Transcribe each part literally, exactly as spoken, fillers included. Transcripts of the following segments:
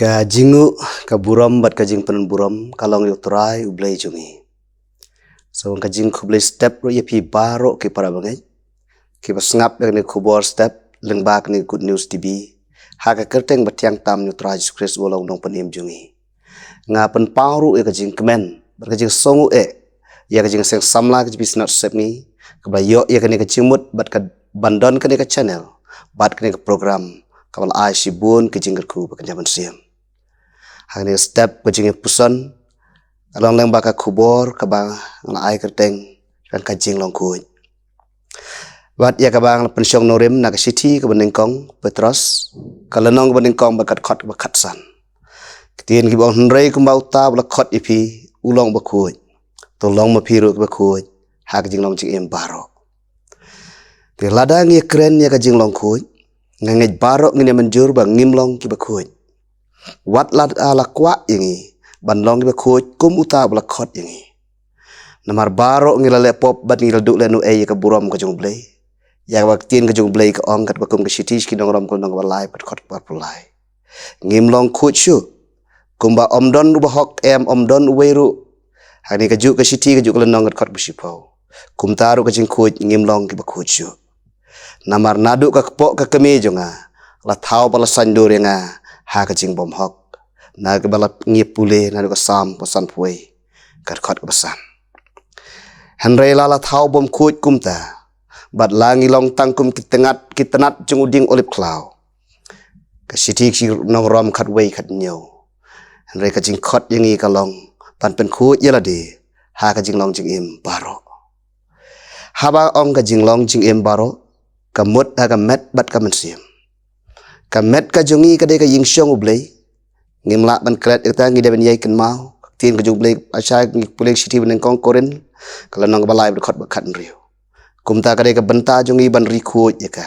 Ka jingnguh, ka burom bad ka jingpynburom ka long ïa U Trai U Blei jong ngi. So ka jingkhublei step ruh ïa phi baroh ki para bangeit kiba sngap ïa kane ka khubor step lyngba kane ka Good News T V ha ka kyrteng ba thiang tam U Trai Jisu Khrist uba long u nongpynim jong ngi. Nga pynpaw ruh ïa ka jingkmen bad ka jingsngewnguh eh ïa ka jingseng samla ka jong phi Synod Sepngi kaba la ïoh ïa kane ka jingmut bad ka ban don kane ka channel bad kane ka program kaba la ai shibun ka jingkyrkhu bad ka mynsiem. Ha kane ka step ka jingpuson ka long lyngba ka khubor kaba nga la ai kyrteng kan ka jinglong khuid. Bad ïa kaba nga la pynshong nongrim na ka shithi kaba nyngkong Petros, ka lynnong kaba nyngkong bad ka dkhot kaba khatsan. Ka ktien kiba ong hynrei kumba uta uba la khot ïa phi u long uba khuid, to long ma phi ruh kiba khuid ha ka jinglong jingim baroh. Te lada ngi kren ïa ka jinglong khuid, nga ngeit baroh ngin ïa mynjur ba ngim long kiba khuid. Wat lada la kwah ïa ngi ban long kiba khuid kum uta uba la khot ïa ngi. Namar baroh ngi la leh pop bad ngi la duh lehnohei ïa ka burom ka jong U Blei. Ïa kaba ka ktien ka jong U Blei ka ong katba kum ka shithi sha ki nong Rom ka lynnong kaba lai bad ka dkhot kaba arphew lai. Ngim long khuid shuh. Kumba ym don uba hok em ym don uwei ruh. Ha kane kajuh ka shithi kajuh ka lynnong ka dkhot kaba shiphew. Kumta ruh ka jingkhuid ngim long kiba khuid shuh. Namar naduh ka kpoh ka kmie jong nga la thaw bad la saiñdur ïa nga ha ka jingbymhok. Na kaba la ngi pule naduh ka Salm ba sanphew wei ka dkhot kaba san. Hynrei la la thaw bymkhuid kumta bad la ngi long tang kum ki tnat ki tnat jong u dieng olib khlaw. Ka shithi ki nong Rom khatwei khathynñiew. Hynrei ka jingkhot ïa ngi ka long ban pynkhuid ïa lade ha ka jinglong jingim baroh. Haba ong ka jinglong jingim baroh ka mut ha ka met bad ka mynsiem. Ka met ka jong ngi ka dei ka ïingshong U Blei. Ngim lah ban klet ïa kata, ngi dei ban ïai kynmaw ka ktien ka jong U Blei. Asha ngi pule shithi ba nyngkong Korinth ka lynnong kaba lai bad ka dkhot ba khathynriew. Kumta ka dei ka bynta jong ngi ban ri khuid ïa ka.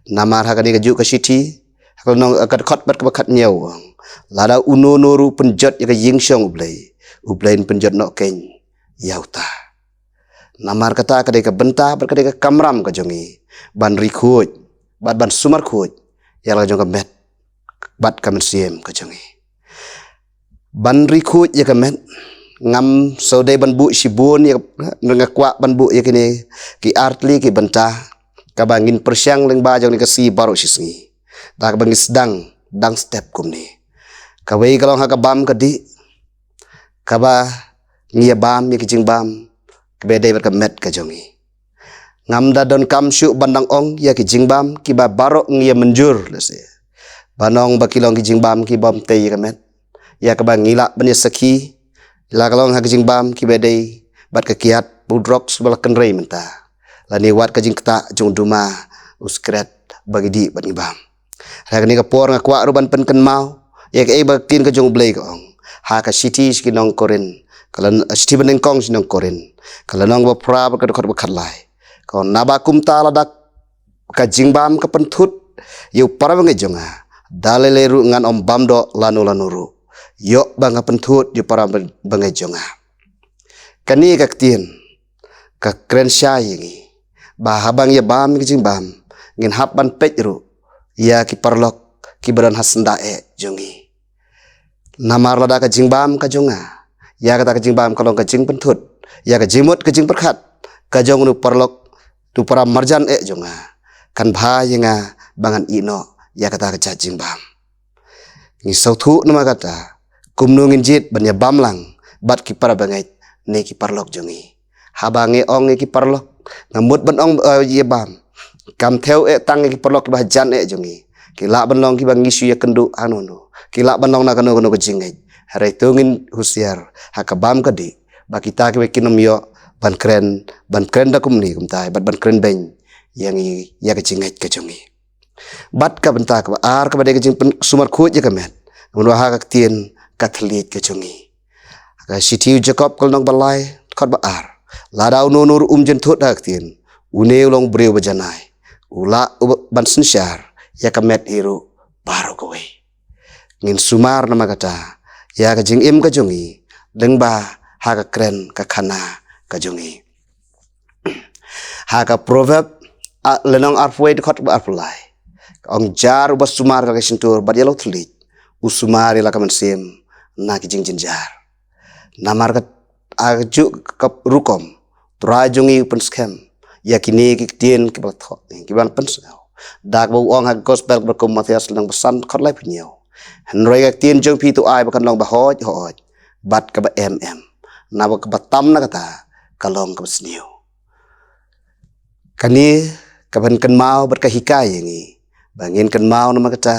Namar ha kane kajuh ka shithi ha ka lynnong ka dkhot bad kaba khathynñiew ong lada uno uno ruh u pynjot ïa ka ïingshong U Blei, U Blei un pynjot noh keiñ ïa uta. Namar kata ka dei ka bynta bad ka dei ka kamram ka jong ngi ban ri khuid bad ban sumar khuid ïa la ka jong ka met bad ka mynsiem ka jong ngi. Ban ri khuid ïa ka met ngam shu dei ban buh shibun ïa ka, nga kwah ban buh ïa kine ki artylli ki bynta kaba ngin pyrshang lyngba jong kane ka sngi baroh shi sngi. Da kaba ngi sdang dang step kumne. Kawei ka long ha ka bam ka dih kaba ngi ïa bam ïa ki jingbam kiba dei bad ka met ka jong ngi. Ngam da donkam shuh ban dang ong ïa ki jingbam kiba baroh ngi ïa mynjur lehse ban ong ba ki long ki jingbam kibym tei ïa ka met. Ïa kaba ngi lah ban ïa sakhi la ka long ha ki jingbam kiba dei bad ka kiad, u drugs ba la kynrei mynta, lane wat ka jingktah jong u duma, u sikret ba ngi dih bad ngi bam. Ha kane ka por nga kwah ruh ban pynkynmaw ïa kaei ba ka ktien ka jong U Blei ka ong ha ka shithi sha ki nong Korinth, ka lyn, shithi ba nyngkong sha ki nong Korinth ka lynnong ba phra bad ka dkhot ba khatlai. Ka ong naba kumta lada ka jingbam ka pynthut ïa u para bangeit jong nga, da lei lei ruh ngan ym bam doh lano lano ruh ïoh ba nga pynthut ïa u para bangeit jong nga. Kane ka ktien ka kren shai ïa ngi ba haba ngi ïa bam ïa ka jingbam ngin hap ban peit ruh ïa ki paralok kiba don ha syndah eh jong ngi. Namar lada ka jingbam ka jong nga, ïa kata ka jingbam ka long ka jingpynthut ïa ka jingmut ka jingpyrkhat ka jong u paralok, u para marjan eh jong nga, kan bha ïa nga ba ngan ïeh noh ïa kata ka jait jingbam. Ngi sngewthuh namar kata kumno ngin jied ban ïa bam lang bad ki para bangeit ne ki paralok jong ngi. Haba ngi ong ïa ki paralok, nga mut ban ong, eh, ïa bam, kam thew eh tang ïa ki paralok kiba hajan eh jong ngi. Ki lah ban long kiba ngi shu ïa kynduh hano hano, ki lah ban long na kano kano ka jingngeit. Hynrei to ngin husiar ha ka bam ka dih ba kita kiba kin ym ïoh ban kren, ban kren da kumne kumtai bad ban kren beiñ ïa ngi, ïa ka jingngeit ka jong ngi. Bad ka bynta kaba ar kaba dei ka jingpynsumar khuid ïa ka met, namar ha ka ktien ka thylliej ka jong ngi. Ka shithi u Jakob ka lynnong ba lai, dkhot ba ar, lada uno uno ruh um jynthut ha ka ktien, une u long briew ba janai, u lah u ban synshar ïa ka met hi ruh baroh kawei. Ngin sumar namar kata ïa ka jingim ka jong ngi lyngba ha ka kren ka khana ka jong ngi. Ha ka Proverb, a, lynnong arphew wei, dkhot ba arphew lai, ka ong jar uba sumar ka la ka shyntur bad ïa la u thylliej u sumar ïa la ka mynsiem na ki jingjynjar. Namar ka, ha kajuh ka rukom, Trai jong ngi u pynskhem ïa kine ki ktien kiba la thoh, kiba la pynsngew da kaba u ong ha ka Gospel kaba kum u Mathaios lynnong ba san, dkhot laiphew hynñiew: Hynrei ka ktien jong phi to ai ba kan long ba hooid hooid bad kaba em em, naba kaba tam na kata ka long kaba sniew. Kane ka pynkynmaw bad ka hikai ïa ngi ba ngin kynmaw namar kata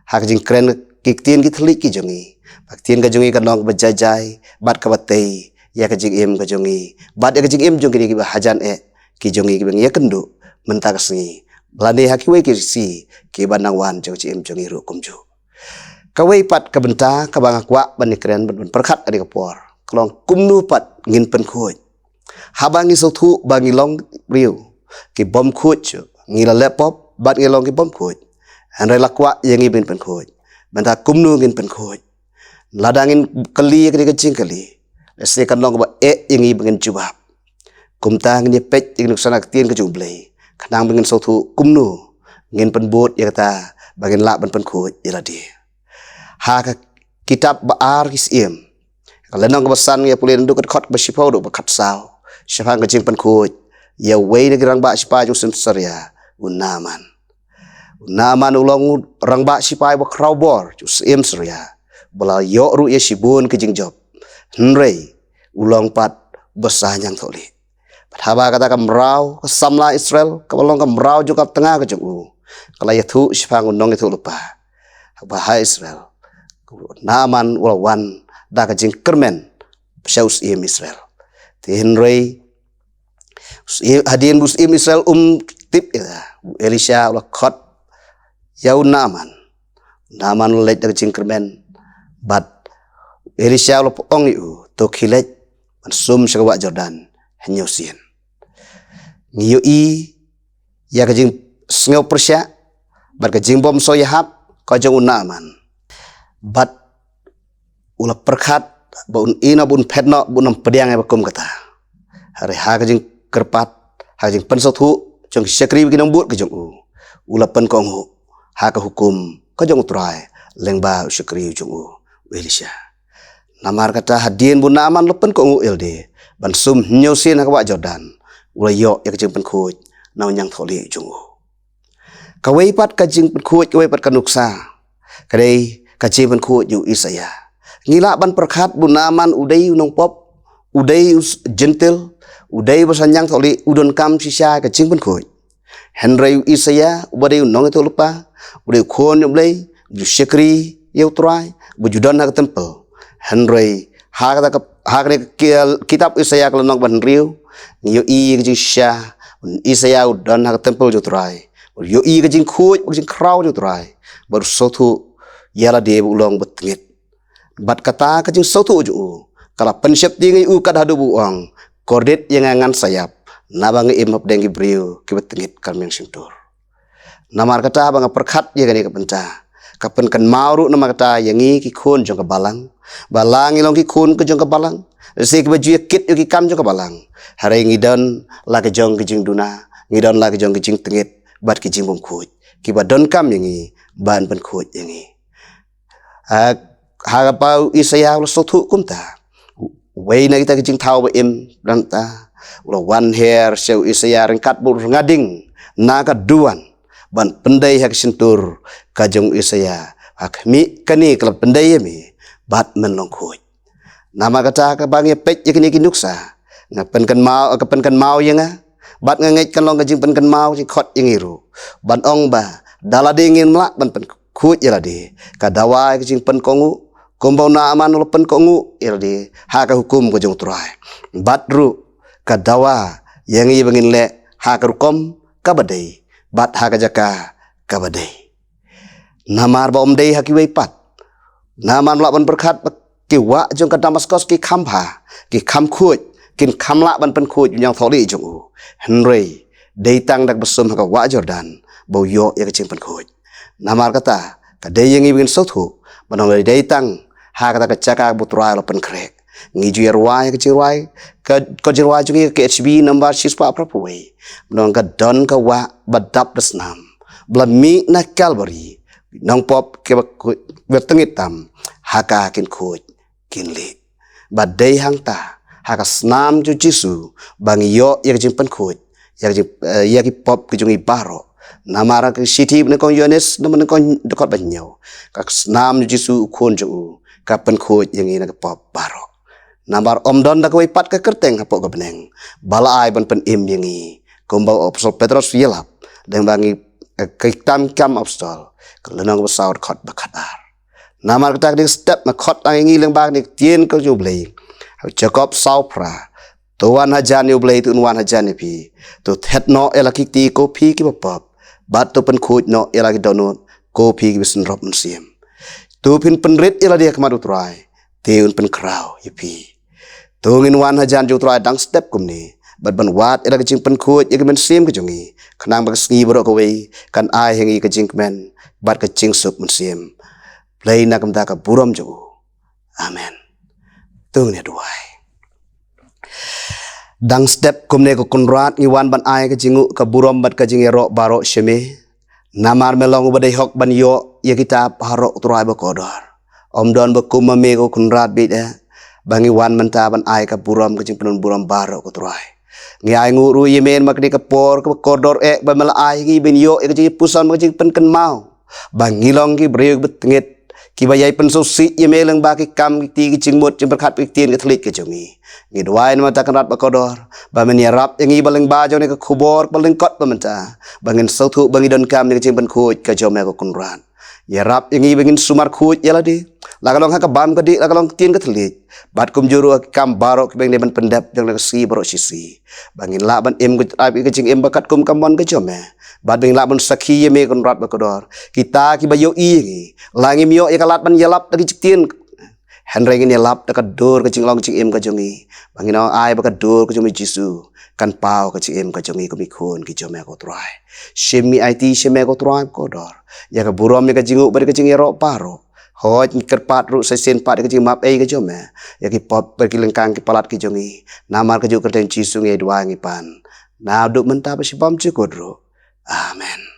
ha ka jingkren ki ktien ki thylliej ki jong ngi, ba ktien ka jong ngi kan long kaba jai jai bad kaba tei ïa ka jingim ka jong ngi bad ïa ka jingim jong kine kiba hajan eh ki jong ngi kiba ngi ïakynduh mynta ka sngi, lane ha kiwei ki sngi kiba nang wan jong ka jingim jong ngi ruh kumjuh. Kawei pat ka bynta kaba nga kwah ban ïakren ban, ban pyrkhat ha kane ka por ka long kumno pat ngin pynkhuid. Haba ngi sngewthuh ba ngi long briew ki bym khuid shuh, ngi la leh pop bad ngi long ki bym khuid. Hynrei la kwah ïa ngi ban pynkhuid. Bynta kumno ngin pynkhuid? Lada ngin kylli ïa kane ka jingkylli, lehse kan long kaba eh ïa ngi ba ngin jubab. Kumta ngin ïa peit ïa ka nuksa na ka ktien ka jong U Blei khnang ba ngin sngewthuh kumno ngin pynbud ïa kata ba ngin lah ban pynkhuid ïa lade. Ha ka kitab Ba-ar ki Syiem, ka lynnong kaba san, ngi ïa pule naduh ka dkhot kaba shiphew haduh ba khatsaw, shaphang ka jingpynkhuid ïa uwei na ki rangbah shipai jong u syiem Syria, u Naaman. U Naaman u long u rangbah shipai ba khraw bor jong u syiem Syria, ba la ïoh ruh ïa shibun ki jingjop. Hynrei u long pat uba sah ñiangthohlieh. Bad haba kata ka mraw ka samla Israel, kaba long ka mraw jong ka tnga ka jong u, ka la ïathuh shaphang u nongïathuhlypa ba ha Israel, u Naaman u la wan da ka jingkyrmen sha u syiem Israel. Te hynrei u syiem, hadien ba u syiem Israel um tip ïa ka, u Elisha u la khot ïa u Naaman. U Naaman u la leit da ka jingkyrmen bad u Elisha u la ong ïa u, to khie leit ban sum sha ka wah Jordan hynñiew sien. Ngi ïohi ïa ka jingsngew pyrshah bad ka jingbymsngewhap ka jong u Naaman. Bad u la pyrkhat ba un ïehnoh, ba un phet noh, ba un ym pdiang ïa ba kum kata. Hynrei ha ka jingkyrpad, ha ka jingpynsngewthuh jong ki shakri bad ki nongbud ka jong u, u la pynkohnguh ha ka hukum ka jong u Trai lyngba u shakri u jong u, u Elisha. Namar kata hadien ba u Naaman u la pynkohnguh ïa lade ban sum hynñiew sien ha ka wah Jordan, u la ïoh ïa ka jingpynkhuid na u ñiangthohlieh jong u. Kawei pat ka jingpynkhuid, kawei pat ka nuksa, ka dei ka jingpynkhuid jong u Isaïah. Ngi lah ban pyrkhat ba u Naaman u dei u nongpop, u dei u s-, Jentil, u dei uba sah ñiangthohlieh, u donkam shisha ka jingpynkhuid. Hynrei u Isaïah uba dei u nongïathuhlypa, u dei u khun jong U Blei, u ju shakri ïa u Trai, uba ju don ha ka templ. Hynrei ha kata ka, ha kane ka ki-, kitab Isaïah ka lynnong ba hynriew, ngi ïohi ïa ka jingshisha, u Isaïah u don ha ka templ jong u Trai, u ïohi ïa ka jingkhuid bad ka jingkhraw jong u Trai, bad u sngewthuh ïa lade ba u long ba tngit. Bad kata ka jingsngewthuh jong u ka la pynsheptieng ïa u kat haduh ba u ong, kordit ïa nga, ngan sa ïap, naba nga im hapdeng ki briew kiba tngit ka rmiang shyntur. Namar kata ba nga pyrkhat ïa kane ka bynta, ka pynkynmaw ruh namar kata ïa ngi ki khun jong ka balang, ba la ngi long ki khun ka jong ka balang, lehse kiba ju ïakit ïa ki kam jong ka balang, hynrei ngi don la ka jong ka jingduna, ngi don la ka jong ka jingtngit bad ki jingbymkhuid, kiba donkam ïa ngi ban pynkhuid ïa ngi. Ha, ha kaba u Isaïah u la sngewthuh kumta, uwei na kita ki jingthaw ba im nangta u la wan her sha u Isaïah ryngkat bad u rnga ding na ka duwan ban pyndei ha ka shyntur ka jong u Isaïah, ha khmih kane ka la pyndei ïa me bad men long khuid. Namar kata kaba ngi peit ïa kine ki nuksa, nga pynkynmaw, ka pynkynmaw ïa nga, bad nga ngeit kan long ka jingpynkynmaw jingkhot ïa ngi ruh, ban ong ba da lade ngim lah ban pynkhuid ïa lade, ka dawa ïa ka jingpynkohnguh, kumba u Naaman u la pynkohnguh ïa lade ha ka hukum ka jong u Trai. Bad ruh ka dawa ïa ngi ba ngin leh ha ka rukom kaba dei bad ha ka jaka kaba dei. Namar ba ym dei ha kiwei pat. Naaman u lah ban pyrkhat ba ki wah jong ka Damaskos ki kham bha, ki kham khuid, kin kham lah ban pynkhuid u ñiangthohlieh jong u. Hynrei dei tang da kaba sum ha ka wah Jordan ba u ïoh ïa ka jingpynkhuid. Namar kata ka dei ïa ngi ba ngin sngewthuh ba nang dei tang ha kata ka jaka ba u Trai u la pynkhreh. Ngi ju ïa rwai ka jingrwai, ka, ka jingrwai jong ngi ka K H B number shispah phra phew wei. Ba nang ka don ka wah ba dap da snam, ba la mih na Kalbari, Nongpop kiba khuid, ba tngit tam, ha ka kin khuid, kin lih. Bad dei hangta, ha ka snam jong u Jisu, ba ngi ïoh ïa ka jingpynkhuid ïa ka jing, eh, ïa ki pop ki jong ngi baroh. Namar ha ka shithi nyngkong Ïoannis, namar nyngkong dkhot ba hynñiew. Ka snam jong u Jisu u khun jong u, ka pynkhuid ïa ngi na ki pop baroh. Namar ym don da kawei pat ka kyrteng hapoh ka bneng ba la ai ban pynim ïa ngi, kumba u Apostol Petros u ïalap lyngba ngi, eh, Kitab Kam Apostol, ka lynnong ba saw dkhot ba khatar. Namar kata ka dei ka step nga khot lang ïa ngi lyngba kane ka ktien ka jong u Blei. Jakob saw phra. To wan hajan ïa u Blei, to un wan hajan ïa phi. To thet noh ïa la ki kti ko phi kiba pop, bad to pynkhuid noh ïa la ki dohnud ko phi kiba synrop mynsiem. To phin pynrit ïa lade ha khmat u Trai, te un pynkhraw ïa phi. To ngin wan hajan jong u Trai dang step kumne, bad ban wad ïa la ka jingpynkhuid ïa ka mynsiem ka jong ngi, khnang ba ka sngi baroh kawei kan ai ha ngi ka jingkmen bad ka jingsuk mynsiem. Blei na ka bynta ka burom jong u. Amen. To ngin ïa duwai. Dang step kumne ko Kynrad, ngi wan ban ai ka jingnguh, ka burom bad ka jingïaroh baroh sha me. Namar me long uba dei hok ban ïoh ïa kita baroh, ko Trai ba kordor. Ym don ba kum ma me ko Kynrad, bad eh ba ngi wan mynta ban ai ka burom, ka jingpynlong burom baroh, ko Trai. Ngi ainguh ruh ïa me namar kane ka por kaba kordor eh ba me la ai ha ngi ban ïoh ïa ka jingpuson, ka jingpynkynmaw, ba ngi long ki briew kiba tngit, kiba ïai pynsngewsih ïa me lyngba ki kam ki kti, ki jingmut jingpyrkhat, ki ktien ki thylliej ka jong ngi. Ngi duwai namar kata, Kynrad ba kordor, ba men ïarap ïa ngi ba lyngba jong kane ka khubor ba lyngkot ba mynta, ba ngin sngewthuh ba ngi donkam ïa ka jingpynkhuid ka jong me, ko Kynrad. Ïarap ïa ngi ba ngin sumar khuid ïa lade, la ka long ha ka bam ka dih, la ka long ktien ka thylliej, bad kumjuh ruh ha ki kam baroh kiba ngi dei ban pyndep jong kane ka sngi baroh shisha, ba ngin lah ban im, ko Trai, ïa ka jingim ba katkum ka mon ka jong me, bad ba ngin lah ban sakhi ïa me, Kynrad ba kordor. Kita kiba ïohi ïa ngi, la ngim ïoh ïa ka lad ban ïalap da ki jingktien, hynrei ngin ïalap da ka dur ka jinglong jingim ka jong ngi, ba ngin ong ai ba ka dur ka jong me Jisu kan paw ka jingim ka jong ngi kum ki khun ki jong me, ko Trai. Shim ngi aiti sha me, ko Trai ba kordor, ïa ka burom, ïa ka jingnguh bad ïa ka jingïaroh baroh. Hooid, ngi kyrpad ruh sa shisien pat ïa ka jingmap ei ka jong me ïa ki pop bad ki lyngkang ki palat ki jong ngi. Namar ka jong u kyrteng Jisu ngi duwai, ngi pan, naduh mynta bad shabaljukut ruh. Amen.